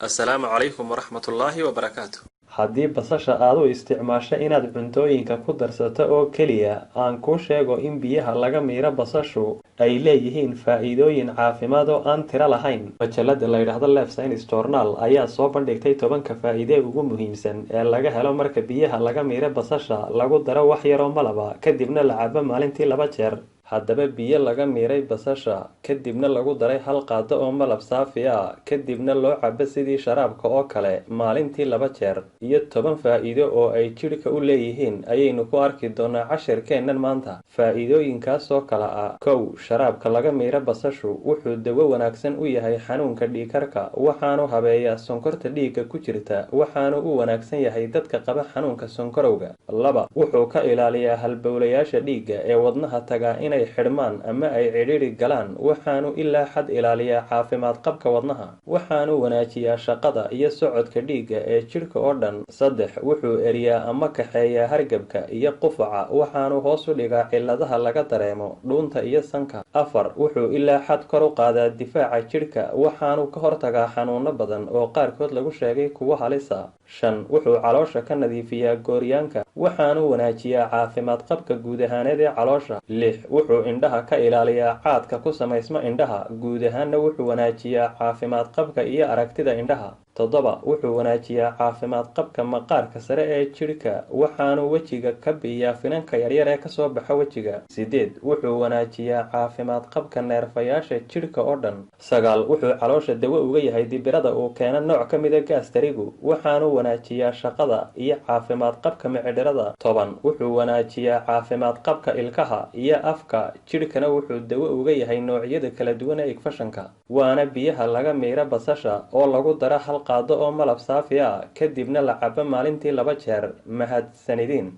Assalaamu calaykum waraxmatullaahi wabarakaatu. Haddii basasha aad u isticmaasho inaad cuntooyinka ku darsato oo keliya, aan kuu sheego in biyaha laga miiro basashu ay leeyihiin faa'iidooyin caafimaad oo aan tiro lahayn. Majalada la yidhaahdo Live Science Journal ayaa soo bandhigtay 10-ka faa'iide ugu muhiimsan ee laga helo marka biyaha laga miiro basasha lagu daro wax yaroo malaba, kadibna la cabo maalintii 2 jeer. Haddaba biyo laga miiray basasha, kadibna lagu daray 1 qaado oo malab saafi ah, kadibna loo cabo sidii sharaabka oo kale maalintii 2 jeer, iyo 10 faa'iido oo ay jidhka u leeyihiin ayaynu ku arki doonaa cashirkeennan maanta. Faa'iidooyinkaasoo kala ah: 1, sharaabka laga miiro basashu wuxuu dawo wanaagsan u yahay xanuunka dhiigkarka, waxaanu habeeyaa sonkorta dhiigga ku jirta, waxaanu u wanaagsan yahay dadka qaba xanuunka sonkorowga. 2, wuxuu ka ilaaliyaa halbowlayaasha dhiigga ee wadnaha tagaa inay xidhmaan ama ay cidhiidhi galaan, waxaanu ilaa xad ilaaliyaa caafimaad qabka wadnaha, waxaanu wanaajiyaa shaqada iyo socodka dhiigga ee jidhka oo dhan. 3, wuxuu eriyaa ama kaxeeyaa hargabka iyo qufaca, waxaanu hoos u dhigaa cilladaha laga dareemo dhuunta iyo sanka. 4, wuxuu ilaa xad kor u qaadaa difaaca jidhka, waxaanu ka hortagaa xanuuno badan oo qaarkood lagu sheegay kuwo halis ah. 5, wuxuu caloosha ka nadiifiyaa gooryaanka, waxaanu wanaajiyaa caafimaad qabka guud ahaaneed ee caloosha. 6, wuxuu indhaha ka ilaaliyaa caadka ku samaysma indhaha, guud ahaanna wuxuu wanaajiyaa caafimaad qabka iyo aragtida indhaha. 7, wuxuu wanaajiyaa caafimaad qabka maqaarka sare ee jidhka, waxaanu wejiga ka biyaa finanka yaryar ee kasoo baxa wejiga. 8, wuxuu wanaajiyaa caafimaad qabka neerfayaasha jidhka oo dhan. 9, wuxuu caloosha dawo uga yahay dibirada uu keeno nooc ka mida gaastarigu, waxaanu wanaajiyaa shaqada iyo caafimaad qabka micidhirada. 10, wuxuu wanaajiyaa caafimaad qabka ilkaha iyo afka, jidhkana wuxuu dawo uga yahay noocyada kala duwan ee igfashanka. Waana biyaha laga miiro basasha oo lagu daro 1 qaado oo malab saafi ah, kadibna la cabo maalintii 2 jeer. Mahadsanidin.